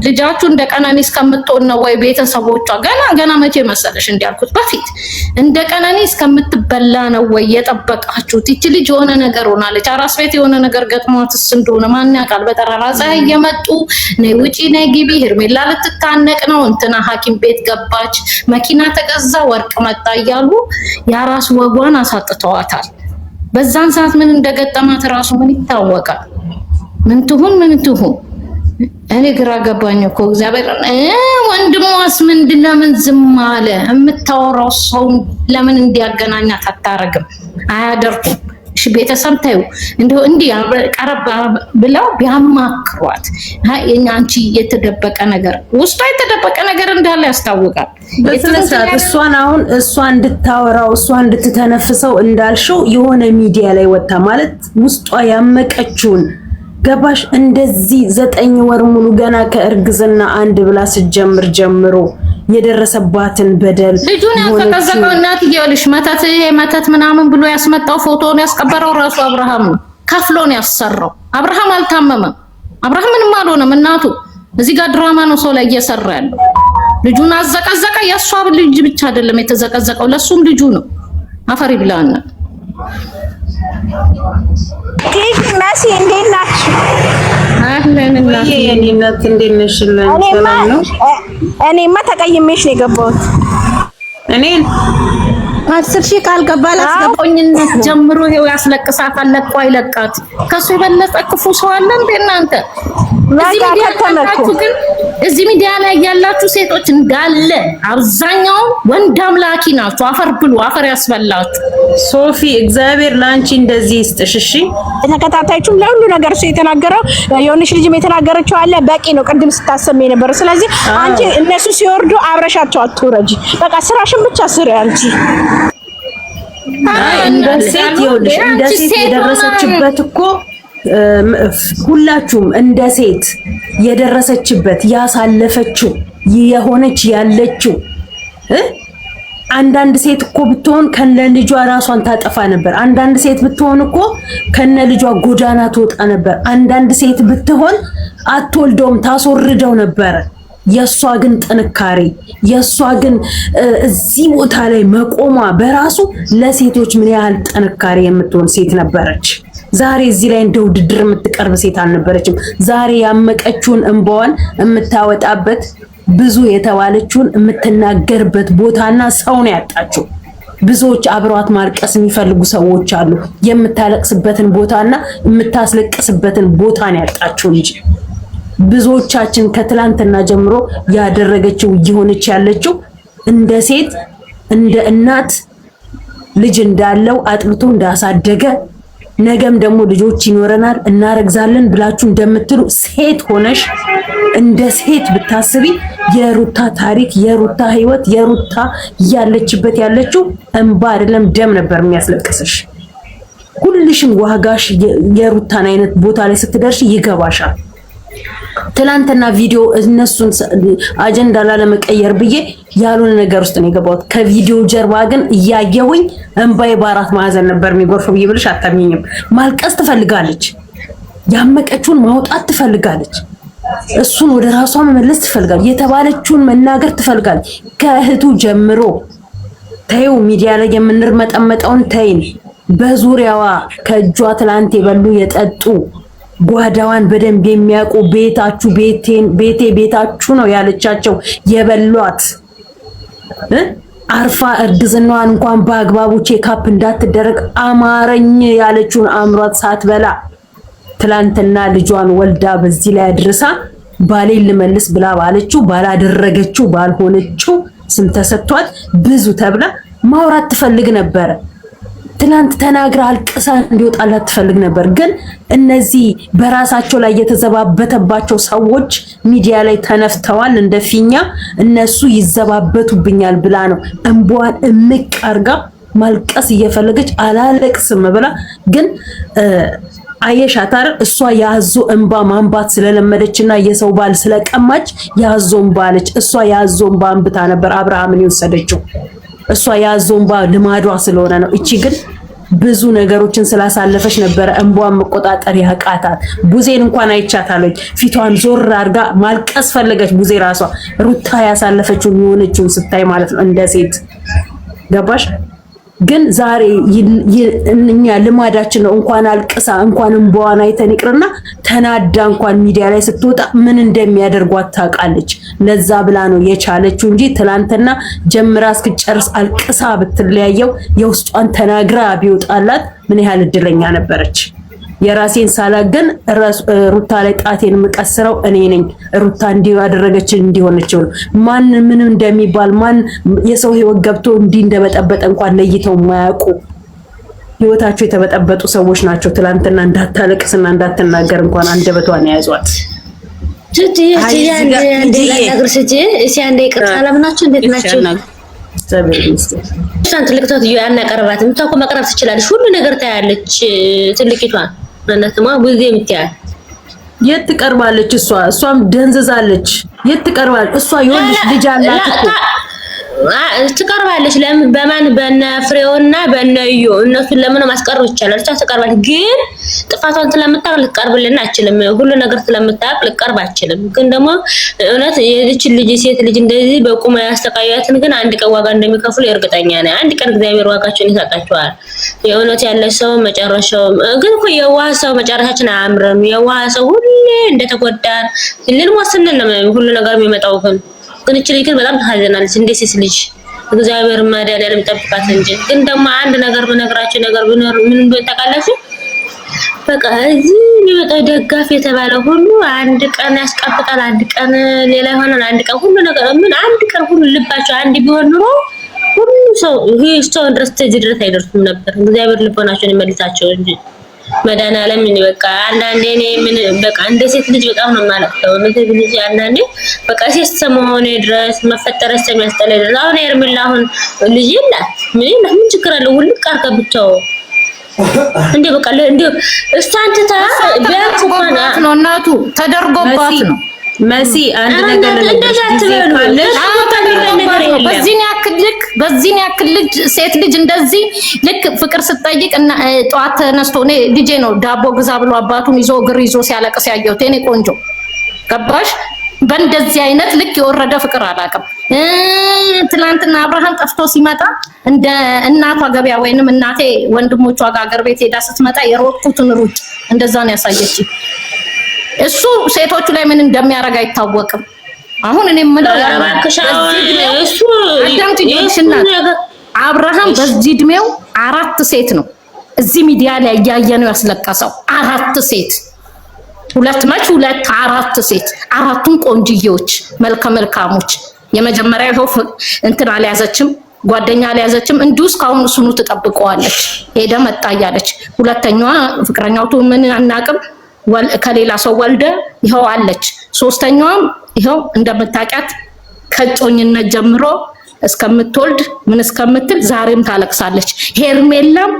ልጃችሁ እንደ ቀነኒ እስከምትሆን ነው ወይ ቤተሰቦቿ? ገና ገና መቼ መሰለሽ እንዲያልኩት በፊት እንደ ቀነኒ እስከምትበላ ነው ወይ የጠበቃችሁት? ይቺ ልጅ የሆነ ነገር ሆናለች። አራስ ቤት የሆነ ነገር ገጥሟትስ እንደሆነ ማን ያውቃል? በጠራራ ፀሐይ እየመጡ ነይ ውጪ፣ ነይ ግቢ፣ ሄርሜላ ልትታነቅ ነው፣ እንትና ሐኪም ቤት ገባች፣ መኪና ተገዛ፣ ወርቅ መጣ እያሉ የአራስ ወጓን አሳጥተዋታል። በዛን ሰዓት ምን እንደገጠማት ራሱ ምን ይታወቃል? ምን ትሁን ምን ትሁን? እኔ ግራ ገባኝ እኮ እግዚአብሔር። ወንድሟስ ምንድን ለምን ዝም አለ? የምታወራው ሰው ለምን እንዲያገናኛት አታረግም? አያደርጉም። እሺ ቤተሰብ ታዩ እንደው እንዲህ ቀረብ ብለው ቢያማክሯት፣ አንቺ የተደበቀ ነገር ውስጧ የተደበቀ ነገር እንዳለ ያስታውቃል። በስነ ስርዓት እሷን አሁን እሷ እንድታወራው እሷ እንድትተነፍሰው እንዳልሽው የሆነ ሚዲያ ላይ ወጣ ማለት ውስጧ ያመቀችውን ገባሽ? እንደዚህ 9 ወር ሙሉ ገና ከእርግዝና አንድ ብላ ስትጀምር ጀምሮ የደረሰባትን በደል ልጁን ያልተቀዘቀው እናትዬው ልጅ መተት መተት ምናምን ብሎ ያስመጣው ፎቶውን ያስቀበረው ራሱ አብርሃም ነው። ከፍሎ ነው ያሰራው። አብርሃም አልታመመም። አብርሃም ምንም አልሆነም። እናቱ እዚህ ጋር ድራማ ነው ሰው ላይ እየሰራ ያለው። ልጁን አዘቀዘቀ። የእሷ ልጅ ብቻ አይደለም የተዘቀዘቀው፣ ለሱም ልጁ ነው። አፈሪ ብላና ክሊክ መሲ እንዴት ናችሁ? አህለን እናት፣ የኔ እናት እንዴት ነሽልን? ሰላም ነው። እኔማ ተቀይሜሽ ነው የገባሁት። እኔን 10,000 ካልገባ ላስገባኝነት ጀምሮ ይሄው ያስለቅሳታል። ለቆ አይለቃት። ከሱ የበለጠ ክፉ ሰው አለ እንዴ እናንተ? እዚህ ሚዲያ ያላችሁ ግን እዚህ ሚዲያ ላይ ያላችሁ ሴቶች እንዳለ አብዛኛው ወንድ አምላኪ ናችሁ። አፈር ብሉ፣ አፈር ያስበላችሁ። ሶፊ እግዚአብሔር ለአንቺ እንደዚህ ይስጥሽ። እሺ ተከታታዮቹም ለሁሉ ነገር እሱ የተናገረው የሆነች ልጅም የተናገረችው አለ በቂ ነው። ቅድም ስታሰሚ የነበረው ስለዚህ አንቺ እነሱ ሲወርዱ አብረሻቸው አትውረጂ። በቃ ስራሽን ብቻ ስሪ አንቺ። እንደ ሴት ይኸውልሽ፣ እንደ ሴት የደረሰችበት እኮ ሁላችሁም እንደ ሴት የደረሰችበት ያሳለፈችው የሆነች ያለችው አንዳንድ ሴት እኮ ብትሆን ከነ ልጇ ራሷን ታጠፋ ነበር። አንዳንድ ሴት ብትሆን እኮ ከነ ልጇ ጎዳና ትወጣ ነበር። አንዳንድ ሴት ብትሆን አትወልደውም፣ ታስወርደው ነበረ። የእሷ ግን ጥንካሬ የእሷ ግን እዚህ ቦታ ላይ መቆሟ በራሱ ለሴቶች ምን ያህል ጥንካሬ የምትሆን ሴት ነበረች። ዛሬ እዚህ ላይ እንደ ውድድር የምትቀርብ ሴት አልነበረችም። ዛሬ ያመቀችውን እንባዋን የምታወጣበት ብዙ የተባለችውን የምትናገርበት ቦታና ሰው ነው ያጣችው። ብዙዎች አብረዋት ማልቀስ የሚፈልጉ ሰዎች አሉ። የምታለቅስበትን ቦታና የምታስለቅስበትን ቦታ ነው ያጣችው እንጂ ብዙዎቻችን ከትላንትና ጀምሮ ያደረገችው እየሆነች ያለችው እንደ ሴት እንደ እናት ልጅ እንዳለው አጥብቶ እንዳሳደገ ነገም ደግሞ ልጆች ይኖረናል እናረግዛለን ብላችሁ እንደምትሉ ሴት ሆነሽ እንደ ሴት ብታስቢ የሩታ ታሪክ የሩታ ህይወት የሩታ ያለችበት ያለችው እንባ አይደለም ደም ነበር የሚያስለቅስሽ። ሁልሽም ዋጋሽ የሩታን አይነት ቦታ ላይ ስትደርሽ ይገባሻል። ትላንትና ቪዲዮ እነሱን አጀንዳ ላለመቀየር ብዬ ያልሆነ ነገር ውስጥ ነው የገባሁት። ከቪዲዮ ጀርባ ግን እያየሁኝ እንባዬ በአራት ማዕዘን ነበር የሚጎርፈው ብዬ ብልሽ አታምኚኝም። ማልቀስ ትፈልጋለች፣ ያመቀችውን ማውጣት ትፈልጋለች፣ እሱን ወደ ራሷ መመለስ ትፈልጋለች፣ የተባለችውን መናገር ትፈልጋለች። ከእህቱ ጀምሮ ተይው፣ ሚዲያ ላይ የምንርመጠመጠውን ተይን። በዙሪያዋ ከእጇ ትላንት የበሉ የጠጡ ጓዳዋን በደንብ የሚያውቁ ቤታችሁ ቤቴ ቤታችሁ ነው ያለቻቸው የበሏት አርፋ እርግዝናዋን እንኳን በአግባቡ checkup እንዳትደረግ አማረኝ ያለችውን አምሯት ሳትበላ ትላንትና ልጇን ወልዳ በዚህ ላይ አድርሳ ባሌን ልመልስ ብላ ባለችው ባላደረገችው ባልሆነችው ስም ተሰጥቷት ብዙ ተብላ ማውራት ትፈልግ ነበረ። ትናንት ተናግራ አልቅሳ እንዲወጣላት ትፈልግ ነበር። ግን እነዚህ በራሳቸው ላይ የተዘባበተባቸው ሰዎች ሚዲያ ላይ ተነፍተዋል እንደ ፊኛ። እነሱ ይዘባበቱብኛል ብላ ነው እንቧን እምቅ አርጋ ማልቀስ እየፈለገች አላለቅስም ብላ ግን አየሻታር እሷ የአዞ እንባ ማንባት ስለለመደችና የሰው ባል ስለቀማች የአዞ እንባ አለች። እሷ የአዞ እንባ አንብታ ነበር አብርሃምን የወሰደችው። እሷ የአዞ እንባ ልማዷ ስለሆነ ነው። እቺ ግን ብዙ ነገሮችን ስላሳለፈች ነበረ እንቧን መቆጣጠር ያቃታት። ቡዜን እንኳን አይቻታለች። ፊቷን ዞር አድርጋ ማልቀስ ፈለገች። ቡዜ ራሷ ሩታ ያሳለፈችውን የሆነችውን ስታይ ማለት ነው እንደ ሴት ገባሽ? ግን ዛሬ እኛ ልማዳችን ነው። እንኳን አልቅሳ እንኳን እንባዋን አይተን ይቅርና ተናዳ እንኳን ሚዲያ ላይ ስትወጣ ምን እንደሚያደርጓት ታውቃለች። ለዛ ብላ ነው የቻለችው እንጂ ትላንትና ጀምራ እስክጨርስ አልቅሳ ብትለያየው የውስጧን ተናግራ ቢወጣላት ምን ያህል እድለኛ ነበረች። የራሴን ሳላገን ሩታ ላይ ጣቴን የምቀስረው እኔ ነኝ። ሩታ እንዲህ ያደረገችን እንዲሆነችው ማን ምን እንደሚባል ማን የሰው ህይወት ገብቶ እንዲህ እንደበጠበጠ እንኳን ለይተው የማያውቁ ህይወታቸው የተበጠበጡ ሰዎች ናቸው። ትላንትና እንዳታለቅስና እንዳትናገር እንኳን አንደበቷን የያዟት። እንዴት ናቸው? እሷን ትልቅ ሴትዮ አናቀርባትም። እሷ እኮ መቅረብ ትችላለች። ሁሉ ነገር ታያለች። ትልቂቷን ማናትማ ብዙ የምትያል የት ትቀርባለች? እሷም ደንዝዛለች። የት ትቀርባለች? እሷ የወንድ ልጅ አላት እኮ ትቀርባለች። ለምን በማን በነ ፍሬውና በነ እዩ እነሱን ለምን ማስቀረብ ይቻላል። እሷ ትቀርባለች፣ ግን ጥፋቷን ስለምታውቅ ልትቀርብልን አችልም። ሁሉ ነገር ስለምታውቅ ልትቀርብ አችልም። ግን ደግሞ እውነት የዚች ልጅ ሴት ልጅ እንደዚህ በቁማ ያስተቃያትን ግን አንድ ቀን ዋጋ እንደሚከፍሉ እርግጠኛ ነኝ። አንድ ቀን እግዚአብሔር ዋጋቸውን ይሰጣቸዋል። የእውነት ያለ ሰው መጨረሻው ግን እኮ የዋህ ሰው መጨረሻችን አያምርም። የዋህ ሰው ሁሌ እንደተጎዳን ልንሞት ስንል ነው ሁሉ ነገር የሚመጣው ግን ግን እቺ ልጅ ግን በጣም ታሳዝናለች። እንደ ሴት ልጅ እግዚአብሔር መድኃኒዓለም ይጠብቃት እንጂ። ግን ደግሞ አንድ ነገር ብነግራችሁ ነገር ቢኖር ምን እንደሆነ ታውቃላችሁ? በቃ እዚህ የሚመጣው ደጋፊ የተባለ ሁሉ አንድ ቀን ያስቀብጣል፣ አንድ ቀን ሌላ ይሆናል፣ አንድ ቀን ሁሉ ነገር ምን አንድ ቀን ሁሉ ልባቸው አንድ ቢሆን ኑሮ ሁሉ ሰው ይሄ ሰው ድረስ እዚህ ድረስ አይደርሱም ነበር። እግዚአብሔር ልቦናቸውን ይመልሳቸው እንጂ መድኃኒዓለም እኔ በቃ አንዳንዴ እኔ ምን በቃ እንደ ሴት ልጅ በጣም ነው የማለቅሰው። እንደ ሴት ልጅ አንዳንዴ በቃ ሴት እስከመሆኔ ድረስ መፈጠር እስከሚያስጠላኝ ድረስ አሁን ሄርሜላ አሁን ልጅ የላት ምን የላት ምን ችግር አለው? ውልቅ አድርጋ ብቻው እንዴ በቃ እንዴ እሷን ትታ ቢያንስ እንኳን ነው እናቱ ተደርጎባት ነው። መሲ አንድ ነገር እንደዛ አትበሉ። በዚህን ያክል ልክ በዚህን ያክል ልጅ ሴት ልጅ እንደዚህ ልክ ፍቅር ስትጠይቅ እና ጠዋት ተነስቶ እኔ ልጄ ነው ዳቦ ግዛ ብሎ አባቱን ይዞ እግር ይዞ ሲያለቅስ ያየሁት እኔ ቆንጆ ገባሽ? በእንደዚህ አይነት ልክ የወረደ ፍቅር አላውቅም። ትናንትና አብርሃም ጠፍቶ ሲመጣ እንደ እናቷ ገበያ ወይንም እናቴ ወንድሞቿ ጋር አገር ቤት ሄዳ ስትመጣ የሮጥኩትን ሩጭ እንደዛ ነው ያሳየች። እሱ ሴቶቹ ላይ ምን እንደሚያደርግ አይታወቅም። አሁን እኔ የምለው አብርሃም በዚህ እድሜው 4 ሴት ነው እዚህ ሚዲያ ላይ እያየ ነው ያስለቀሰው። 4 ሴት ሁለት መች ሁለት 4 ሴት አራቱን ቆንጅዬዎች መልከ መልካሞች። የመጀመሪያ ይኸው እንትን አልያዘችም፣ ጓደኛ አልያዘችም። እንዲሁ እስካሁን እሱኑ ትጠብቀዋለች። ሄደ መጣ እያለች። ሁለተኛዋ ፍቅረኛው ምን አናውቅም ከሌላ ሰው ወልደ ይኸው አለች። ሶስተኛዋም ይኸው እንደምታውቂያት ከጮኝነት ጀምሮ እስከምትወልድ ምን እስከምትል ዛሬም ታለቅሳለች። ሄርሜላም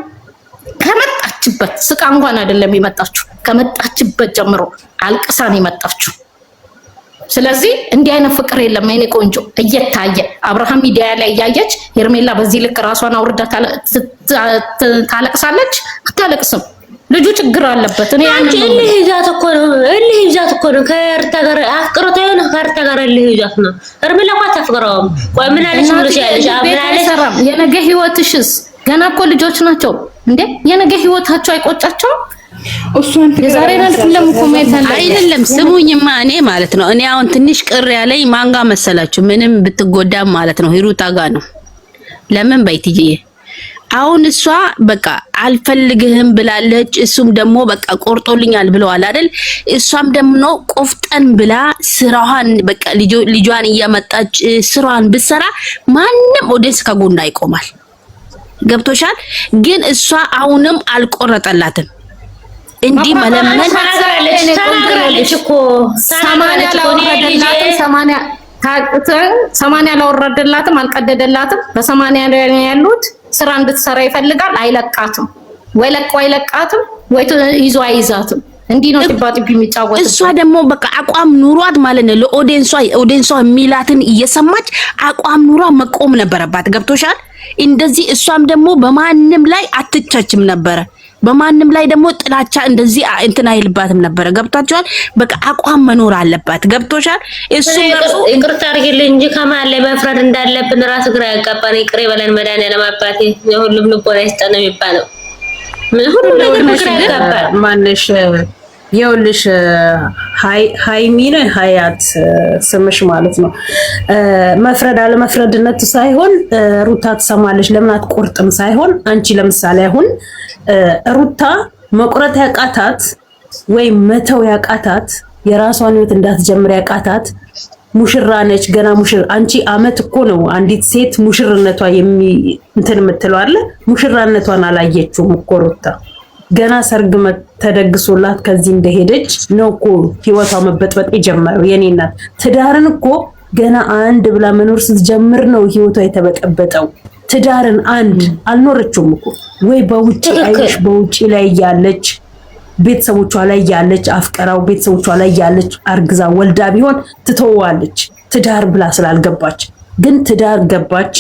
ከመጣችበት ስቃ እንኳን አይደለም የመጣችሁ፣ ከመጣችበት ጀምሮ አልቅሳ ነው የመጣችሁ። ስለዚህ እንዲህ አይነት ፍቅር የለም የኔ ቆንጆ። እየታየ አብርሃም ሚዲያ ላይ እያየች ሄርሜላ በዚህ ልክ ራሷን አውርዳ ታለቅሳለች? አታለቅስም። ልጁ ችግር አለበት። እኔ አንቺ እልህ ይዟት እኮ ነው፣ እልህ ይዟት እኮ ነው። ከእርታ ጋር አፍቅሮት ይሆን ከእርታ ጋር እልህ ይዟት ነው። ሄርሜላ እኮ አታፍቅረውም። ቆይ ምን አለች ብለሽ ያለሽ ምን አለች? የነገ ህይወትሽስ ገና እኮ ልጆች ናቸው እንዴ! የነገ ህይወታቸው አይቆጫቸውም? እሷን የዛሬን አይደለም እኮ ማየት አይደለም። ስሙኝማ እኔ ማለት ነው እኔ አሁን ትንሽ ቅር ያለኝ ማን ጋር መሰላችሁ? ምንም ብትጎዳም ማለት ነው ሂሩታ ጋር ነው። ለምን በይትዬ አሁን እሷ በቃ አልፈልግህም ብላለች። እሱም ደግሞ በቃ ቆርጦልኛል ብለዋል አይደል? እሷም ደግሞ ቆፍጠን ብላ ስራዋን በቃ ልጇን እያመጣች ስራዋን ብትሰራ ማንም audience ከጎኗ ይቆማል። ገብቶሻል? ግን እሷ አሁንም አልቆረጠላትም። እንዲህ መለመን ተናግራለች እኮ 80 አላወረደላትም፣ አልቀደደላትም። በ80 ላይ ያሉት ስራ እንድትሰራ ይፈልጋል። አይለቃትም ወይ ለቆ አይለቃትም ወይ ይዞ አይዛትም። እንዲህ ነው ጢባ የሚጫወት። እሷ ደግሞ በቃ አቋም ኑሯት ማለት ነው። ለ audience ሷ audience ሷ የሚላትን እየሰማች አቋም ኑሯ መቆም ነበረባት። ገብቶሻል? እንደዚህ እሷም ደግሞ በማንም ላይ አትቻችም ነበረ። በማንም ላይ ደግሞ ጥላቻ እንደዚህ እንትን አይልባትም ነበረ። ገብቷቸዋል። በቃ አቋም መኖር አለባት። ገብቶሻል? እሱ ይቅርታ አድርጊልኝ እንጂ ከማን ላይ መፍረድ እንዳለብን ራስ ግራ ያጋባን። ይቅር ይበለን መድኃኒዓለም አባቴ፣ የሁሉም ልቦና ይስጠን ነው የሚባለው። ሁሉም ነገር ግራ ያጋባል። ማነሽ ይኸውልሽ ሃይሚ ነው ሀያት ስምሽ ማለት ነው። መፍረድ አለመፍረድነት ሳይሆን ሩታ ትሰማለች ለምን አትቆርጥም ሳይሆን አንቺ ለምሳሌ አሁን ሩታ መቁረጥ ያቃታት ወይም መተው ያቃታት የራሷን ህይወት እንዳትጀምር ያቃታት ሙሽራ ነች። ገና ሙሽራ አንቺ አመት እኮ ነው አንዲት ሴት ሙሽርነቷ እንትን የምትለው አለ። ሙሽራነቷን አላየችውም እኮ ሩታ ገና ሰርግ ተደግሶላት ከዚህ እንደሄደች ነው እኮ ህይወቷ መበጥበጥ የጀመረው። የኔ እናት ትዳርን እኮ ገና አንድ ብላ መኖር ስትጀምር ነው ህይወቷ የተበጠበጠው። ትዳርን አንድ አልኖረችውም እኮ ወይ በውጭ አይሽ በውጭ ላይ ያለች ቤተሰቦቿ ላይ ያለች አፍቀራው ቤተሰቦቿ ላይ ያለች አርግዛ ወልዳ ቢሆን ትተዋለች፣ ትዳር ብላ ስላልገባች። ግን ትዳር ገባች፣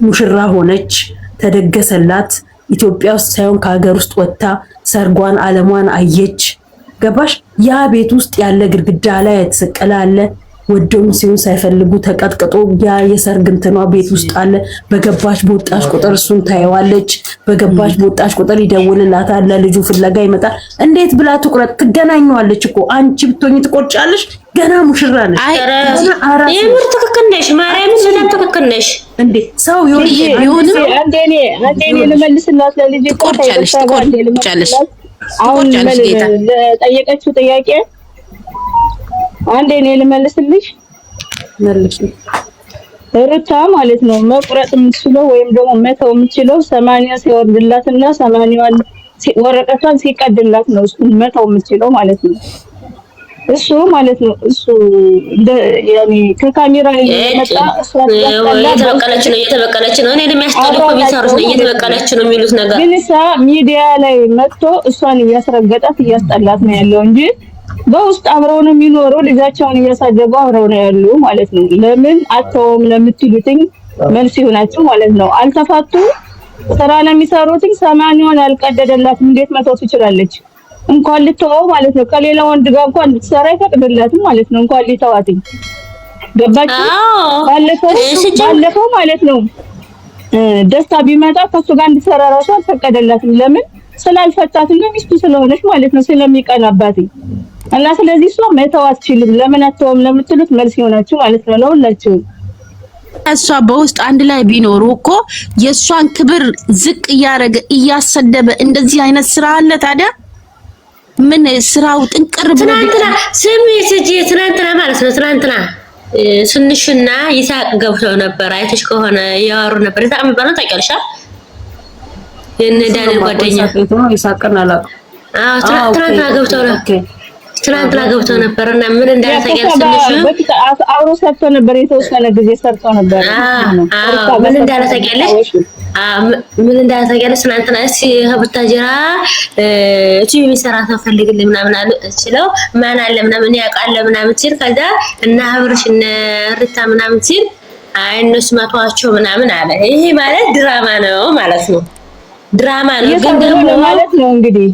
ሙሽራ ሆነች፣ ተደገሰላት። ኢትዮጵያ ውስጥ ሳይሆን ከሀገር ውስጥ ወጥታ ሰርጓን አለሟን አየች። ገባሽ? ያ ቤት ውስጥ ያለ ግድግዳ ላይ የተሰቀለ አለ። ወደውም ሲሆን ሳይፈልጉ ተቀጥቅጦ ያ የሰርግ እንትኗ ቤት ውስጥ አለ። በገባች በወጣች ቁጥር እሱን ታየዋለች። በገባች በወጣች ቁጥር ይደውልላታል። ለልጁ ፍለጋ ይመጣል። እንዴት ብላ ትቁረጥ? ትገናኘዋለች እኮ አንቺ ብትሆኚ ትቆርጫለሽ። ገና ሙሽራ ነሽ። የምር ትክክል ነሽ። ማርያምን በጣም ትክክል ነሽ። እንዴ ሰው ቢሆንም አንዴ እኔ ልመልስላት ለልጅ ትቆርጫለሽ፣ ትቆርጫለሽ። አሁን ለጠየቀችው ጥያቄ አንዴ እኔ ልመልስልሽ። መልሽ። ሩታ ማለት ነው መቁረጥ የምትችለው ወይም ደግሞ መተው የምትችለው 80 ሲወርድላትና 80ዋን ወረቀቷን ሲቀድላት ነው እሱን መተው የምትችለው ማለት ነው። እሱ ማለት ነው እሱ ያኔ ከካሜራ የመጣ እሷ እየተበቀለች ነው እየተበቀለች ነው። እኔ ለሚያስጠሉ እኮ የሚሰሩት ነው እየተበቀለች ነው የሚሉት ነገር ግን እሷ ሚዲያ ላይ መጥቶ እሷን እያስረገጣት እያስጠላት ነው ያለው እንጂ በውስጥ አብረው ነው የሚኖሩ፣ ልጃቸውን እያሳደጉ አብረው ነው ያሉ ማለት ነው። ለምን አተውም ለምትሉትኝ መልስ ይሆናችሁ ማለት ነው። አልተፋቱ፣ ስራ ነው የሚሰሩትኝ። 80ዋን አልቀደደላትም። እንዴት መተው ትችላለች? እንኳን ልተወው ማለት ነው። ከሌላ ወንድ ጋር እንኳን እንድትሰራ አይፈቅድላትም ማለት ነው። እንኳን ሊተዋትኝ ገባችሁ? ባለፈው ማለት ነው ደስታ ቢመጣ ከሱ ጋር እንድትሰራ ራሱ አልፈቀደላትም። ለምን? ስላልፈታትና ሚስቱ ስለሆነች ማለት ነው፣ ስለሚቀናባት እና ስለዚህ እሷ መተው አትችልም። ለምን አተውም ለምትሉት መልስ ይሆናችሁ ማለት ነው ለሁላችሁም። እሷ በውስጥ አንድ ላይ ቢኖሩ እኮ የእሷን ክብር ዝቅ እያደረገ እያሰደበ እንደዚህ አይነት ስራ አለ ታዲያ? ምን ስራው ጥንቅር ብሎ ትናንትና ስሚ ስጂ ትናንትና ማለት ነው ትናንትና ስንሽና ይሳቅ ገብተው ነበር። አይተሽ ከሆነ እያወሩ ነበር። ይሳቅ የሚባለው ታውቂያለሽ? የእነ ዳንኤል ጓደኛ ይሳቅን አላውቅም። አዎ ትናንትና ገብተው ነበር። ትናንትና ገብተው ነበር እና ምን እንዳለ ታውቂያለሽ? ስንሹ በፊት አብሮ ሰርቶ ነበር፣ የተወሰነ ጊዜ ሰርቶ ነበር። አዎ ምን እንዳለ ታውቂያለሽ? ምን እንዳለ ታውቂያለሽ? ትናንትና እስኪ ከቡታጅራ እቺ የሚሰራ ሰው ፈልግልኝ ምናምን አሉ ሲለው ማን አለ ምናምን እኔ አውቃለሁ ምናምን ሲል ከዛ እና አብርሽ እነ ርታ ምናምን ሲል አይ እነሱ መቷቸው ምናምን አለ። ይሄ ማለት ድራማ ነው ማለት ነው። ድራማ ነው ግን ደግሞ ማለት ነው እንግዲህ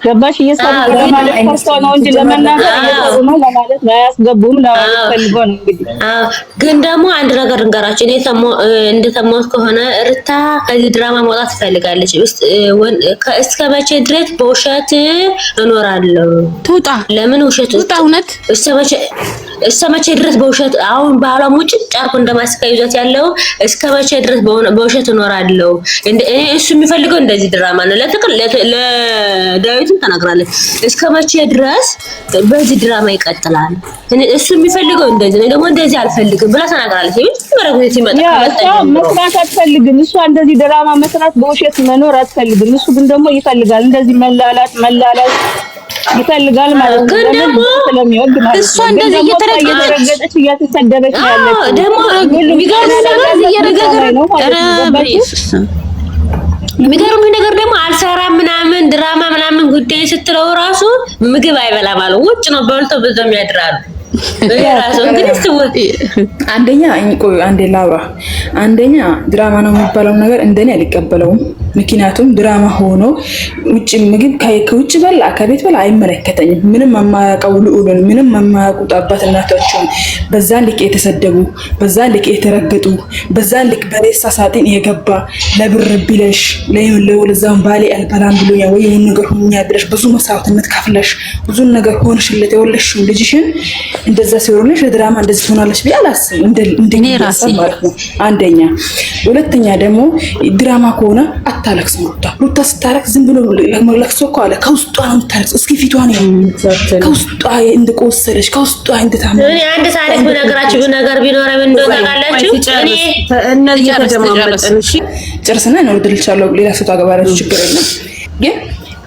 ገባሽ? እየሰሩ ለማለት ፈርቶ ነው እንጂ ለመናገር እየሰሩ ነው ለማለት ነው። አያስገቡም ለማለት ፈልጎ ነው እንግዲህ። አዎ ግን ደግሞ አንድ ነገር እንገራችሁ። እኔ እንደሰማሁት ከሆነ ርታ ከዚህ ድራማ መውጣት ትፈልጋለች። እስከ መቼ ድረስ በውሸት እኖራለሁ? ትውጣ። ለምን ውሸት ትውጣ? እውነት እስከ መቼ ድረስ በውሸት አሁን ባህሏ ውጭ ጫርኩ እንደማስካ ይዟት ያለው እስከ መቼ ድረስ በውሸት እኖራለሁ? እኔ እሱ የሚፈልገው እንደዚህ ድራማ ነው። ለትክክል ለዳዊትም ተናግራለች። እስከ መቼ ድረስ በዚህ ድራማ ይቀጥላል? እሱ የሚፈልገው እንደዚህ ነው፣ ደግሞ እንደዚህ አልፈልግም ብላ ተናግራለች። የመጀመሪያ ጊዜ ሲመጣ እሷ መስራት አትፈልግም። እሷ እንደዚህ ድራማ መስራት በውሸት መኖር አትፈልግም። እሱ ግን ደግሞ ይፈልጋል እንደዚህ መላላጥ መላላጥ ይፈልጋል ማለት ነው። ግን ደግሞ ስለሚወድ ማለት ነው። እሷ እንደዚህ እየተረገጠች እያተሰደበች ነው ያለችው። ደግሞ የሚገርም ነገር እየረገጠች ነው ማለት ነው። የሚገርም ነገር ደግሞ አልሰራም ምናምን ድራማ ምናምን ጉዳይ ስትለው ራሱ ምግብ አይበላም አሉ። ውጭ ነው በልቶ በዛም ያድራሉ። አንደኛ ቆይ አንዴ ላውራ። አንደኛ ድራማ ነው የሚባለው ነገር እንደኔ አልቀበለውም። ምክንያቱም ድራማ ሆኖ ውጭ ምግብ ከውጭ በላ ከቤት በላ አይመለከተኝም። ምንም የማያውቀው ልዑልን ምንም የማያውቁት አባት እናታቸውን በዛ ልክ የተሰደቡ፣ በዛ ልክ የተረገጡ፣ በዛ ልክ በሬሳ ሳጥን የገባ ለብር ብለሽ ለዛም ባሌ አልበላም ብሎኛል ወይ የሆነ ነገር ሆኛል ብለሽ ብዙ መስዋዕትነት ከፍለሽ ብዙ ነገር ሆንሽለት የወለድሽው ልጅሽን እንደዛ ሲሆንልሽ ለድራማ እንደዚህ ትሆናለች ብዬ አላስብም። እንደ ራሴ ማለት ነው። አንደኛ። ሁለተኛ ደግሞ ድራማ ከሆነ አታለቅስም። ሩታ ሩታ ስታለቅስ ዝም ብሎ ለቅሶ እኮ አለ ከውስጧ ነው የምታለቅስ። እስኪ ፊቷን ከውስጧ እንደቆሰለች ከውስጧ እንደታመመች። እኔ አንድ ታሪክ ብነግራችሁ ነገር ቢኖር ምን እንደሆነ ታውቃላችሁ? እኔ እነዚህ ተደማመጠን። እሺ ጨርስና ነው ድልቻለሁ። ሌላ ሰው ታገባለች፣ ችግር የለም ግን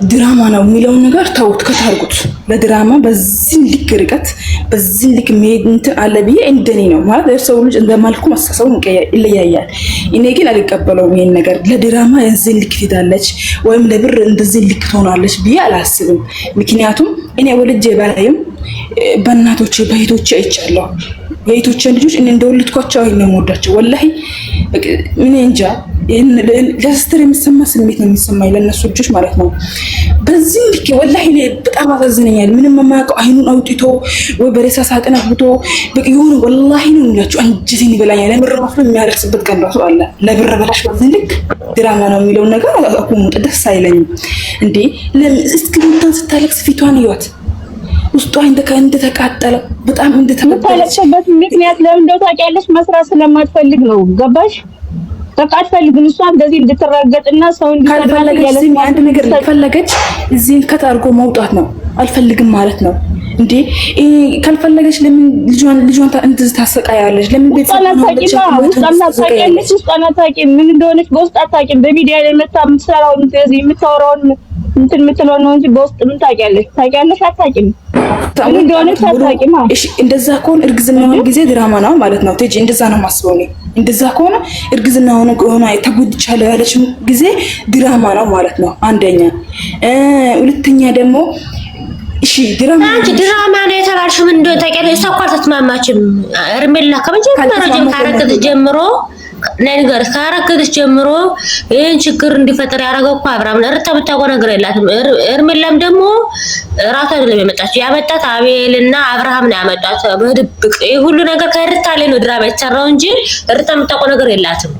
ድራማ ነው የሚለውን ነገር ተውት፣ ከታርጉት ለድራማ በዚህ ልክ ርቀት በዚህ ልክ መሄድ እንትን አለ ብዬ እንደኔ ነው ማለት የሰው ልጅ እንደማልኩ መሳሰቡ ይለያያል። እኔ ግን አልቀበለውም ይሄን ነገር። ለድራማ የዚህ ልክ ትሄዳለች ወይም ለብር እንደዚህ ልክ ትሆናለች ብዬ አላስብም። ምክንያቱም እኔ ወልጄ በላይም በእናቶቼ በእህቶቼ አይቻለሁ። የእህቶቼን ልጆች እኔ እንደወለድኳቸው ነው የምወዳቸው። ወላሂ እኔ እንጃ ለ sister የሚሰማ ስሜት ነው የሚሰማኝ ለእነሱ ልጆች ማለት ነው። በዚህ ልክ ወላሂ እኔ በጣም አሳዝነኛል። ምንም የማያውቀው አይኑን አውጥቶ ወይ በሬሳ ሳጥን አግብቶ የሆነ ወላሂ ነው የሚላቸው አንጀቴን ይበላኛል። ለምር መስሎ የሚያለቅስበት ቀን ራሱ አለ። ለብር በላሽ በዚህ ልክ ድራማ ነው የሚለውን ነገር አቁሙ። ደስ አይለኝም እንዴ! እስኪ ሩታን ስታለቅስ ፊቷን እዩዋት። ውስጧ እንደተቃጠለ በጣም እንደተመታለች። ምክንያት ለምን እንደው ታውቂያለሽ? መስራት ስለማትፈልግ ነው። ገባሽ? በቃ አትፈልግም። እሷ እንደዚህ እንድትረገጥና ሰው ካልፈለገች አንድ ነገር ፈለገች እዚህን ከት አድርጎ መውጣት ነው። አልፈልግም ማለት ነው እንዴ? ካልፈለገች ለምን ልጇን ልጇን እንደዚህ ታሰቃያለች? ለምን ቤተሰብ ታውቂያለሽ? ውስጧን አታውቂም፣ ምን እንደሆነች በውስጥ አታውቂም። በሚዲያ ላይ መታ የምትሰራውን እንደዚህ የምታወራውን እንትን የምትለው ነው እንጂ በውስጥ ምን ታውቂያለሽ? ታውቂያለሽ? አታውቂም። ምን እንደሆነች አታውቂም። እሺ እንደዛ ከሆነ እርግዝናውን ጊዜ ድራማ ነው ማለት ነው። ቴጂ እንደዛ ነው የማስበው እኔ። እንደዛ ከሆነ እርግዝናውን ሆነ ተጎድቻለሁ ያለችው ጊዜ ድራማ ነው ማለት ነው። አንደኛ። ሁለተኛ ደግሞ እሺ ድራማ አንቺ ድራማ ነው የተባልሽው ምን እንደሆነ ታውቂያለሽ? እሷ እኮ አልተስማማችም። እርሜላ ከመጀመሪያው ጀምሮ ካረገዘች ጀምሮ ነገር ካረገዘች ጀምሮ ይህን ችግር እንዲፈጠር ያደረገው እኮ አብርሃም ነው። እርታ ብታውቀው ነገር የላትም። እርሜላም ደግሞ እራሷ አይደለም የመጣችው፣ ያመጣት አቤልና አብርሃም ነው ያመጣት በድብቅ። ይህ ሁሉ ነገር ከእርታ ላይ ነው ድራማ የተሰራው እንጂ እርታ የምታውቀው ነገር የላትም።